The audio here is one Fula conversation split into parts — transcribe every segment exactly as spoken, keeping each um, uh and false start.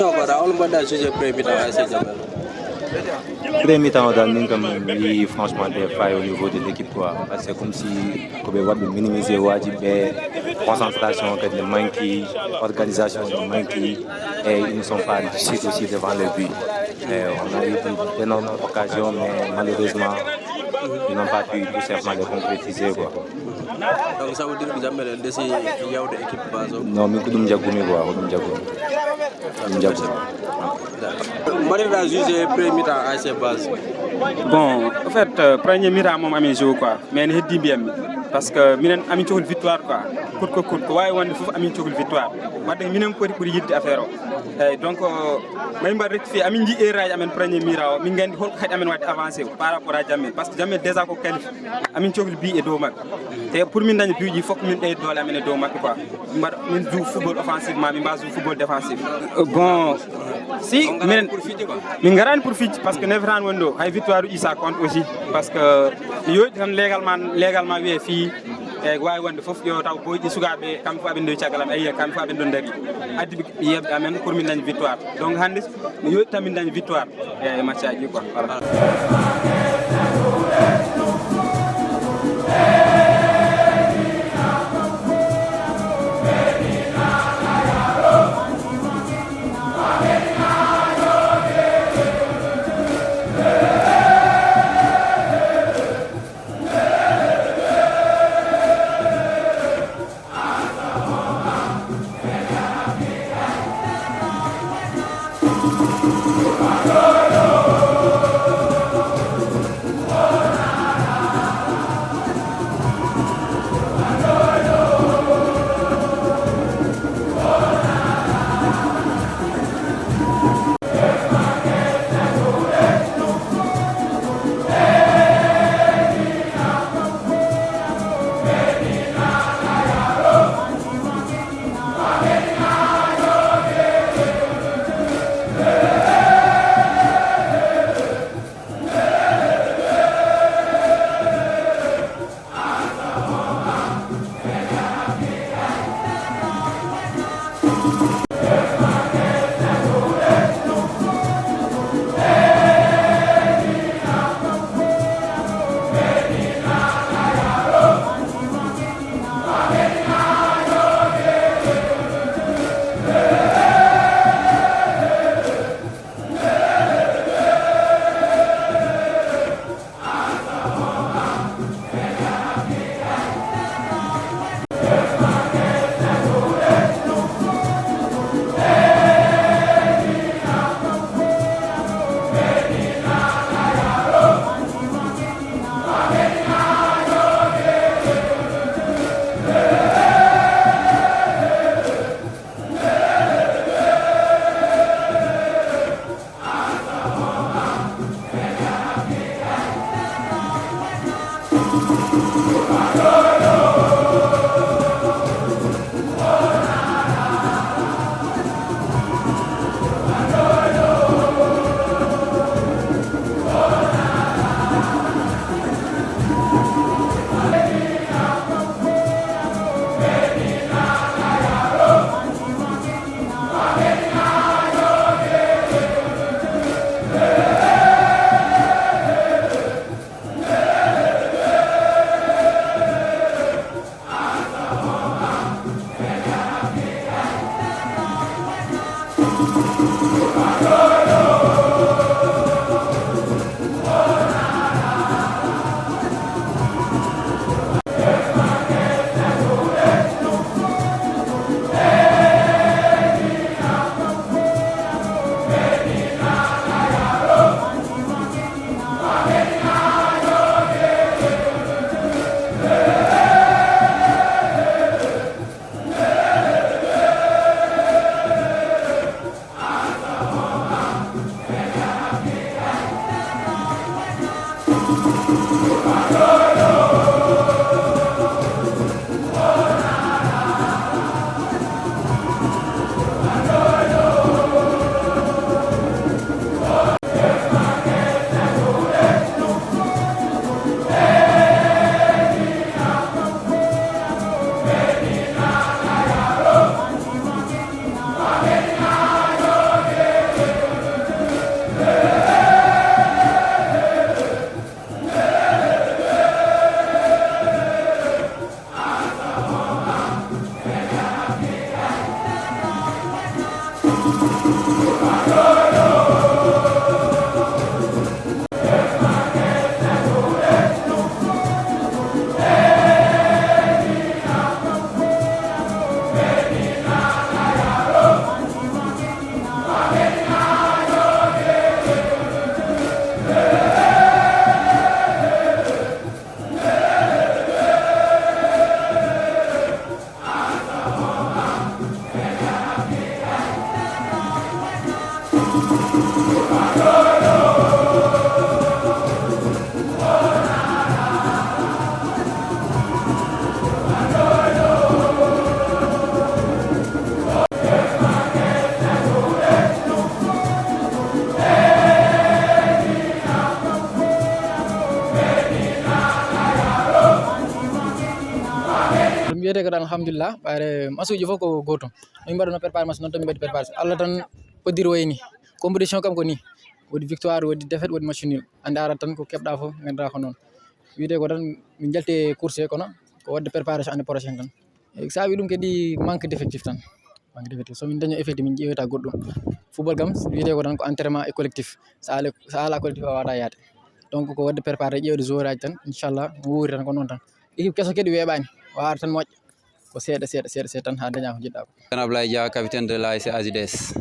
Cokoɗa, on mbaɗa juge premier mi-temps A S C Jabel. Premier mi-temps o dal, min kam mi yii franchement des failles au niveau de l'équipe quoi, parce que comme si ko ɓe waɗɓe minimiser waji ɓe, concentration kadi ne manque, organisation ne manque, et ils ne sont pas lucides aussi devant le but. Et on a eu d'énormes occasions, mais malheureusement ils n'ont pas pu tout simplement les concrétiser quoi. Donc ça veut dire que Jammel en desi yawde équipe base o? Non, min ko ɗum jaggumi quoi, ko ɗum jaggumi. Ɗum jaggumi. Mbaɗirɗa juge premier mi-temps A S C Base? Bon, en fait, euh, premier mi-temps moom amin joue quoi, mais ne heddi mbiyammi, parce que minen amin cohli victoire quoi. Coûte que coûte, ko wawi wonde fof amin cohli victoire. Wadde minen poti ɓuri yidde affaire o. Eyyi, donc euh, mamin mbaɗ rectifier, amin jii erreur aji amen premier mi-temps o, min gandi holko haɗi amen wadde avancé par rapport à Jammel, parce que Jammel déjà ko qualifié. Amin cohli bi e dow maɓɓe. Te pour min daña biuji, fof min ɓeyda doole amen e dow maɓɓe quoi. Min mbaɗa, min joue football offensivement, min mbawa joue football défensif. Euh, bon, si min, min garani pour fijde, parce que neferani woni ɗo, hay victoire uji ça compte aussi, parce que mi yoɗi tan légalement, légalement wiye fii, e wawi wonde fof yo taw boyɗi sukaɓe kamɓe fof aɓe ndewi caggal am, ayi kamɓe fof aɓe ɗon dari, addi ɓe yeɓde amen pour min daña victoire. Donc hande mi yoɗi tan min daña victoire. E match aji quoi, voilà. Wiyetee ko tan alhamdulillah, ɓayre match uji fof ko gootum. No min mbaɗuno préparé match, noon tan min mbaɗi préparé. Allah tan ko diri wayni. Compétition kam ko ni. Woodi victoire, woodi défaite, woodi match nul. A ndaara tan ko keɓɗa fof, ngannduɗaa ko noon. Wiyetee ko tan min njalti e course he, kono ko waɗde préparation année prochaine tan. E saabi ɗum kadi manque d'effectif tan. Manque d'effectif. So min daño effectif, min ƴeewata goɗɗum. Football kam, wiyetee ko tan ko entraînement e collectif. So ala, so ala collectif, a waawata yaade. Donc ko waɗde préparé, ƴeewde joueur aji tan, inchallah, no wuuri tan ko noon tan. Équipe keso kadi weeɓaani, waawata tan moƴƴa. Ko seeɗa, seeɗa, seeɗa, seeɗa tan haa dañaa ko njiɗɗaa ko. Tan Ablaye Dia, capitaine de l'A S C A J D S.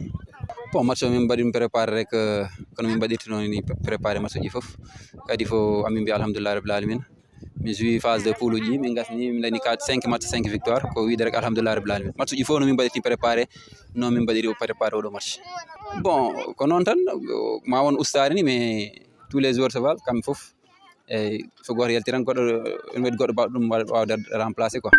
Bon, match o min mbaɗi ɗum préparé rek, euh, kono min mbaɗirta noon ni préparé match uji fof. Kadi fof amin mbiya alhamdulillah rabbil alamin. Min joui phase de poule uji, min ngasni, min dañi quatre, cinq match, cinq victoire. Ko wiyde rek alhamdulillah rabbil alamin. Match uji fof no min mbaɗirti préparé, no min mbaɗiri préparé oɗo match. Bon, ko noon tan, ma won ustaare ni, mais tous les joueurs se valent, kamɓe fof. Eyyi, so gooto yalti tan, goɗɗo, ene waɗi goɗɗo baawɗo ɗum wa-, waawde remplacé quoi.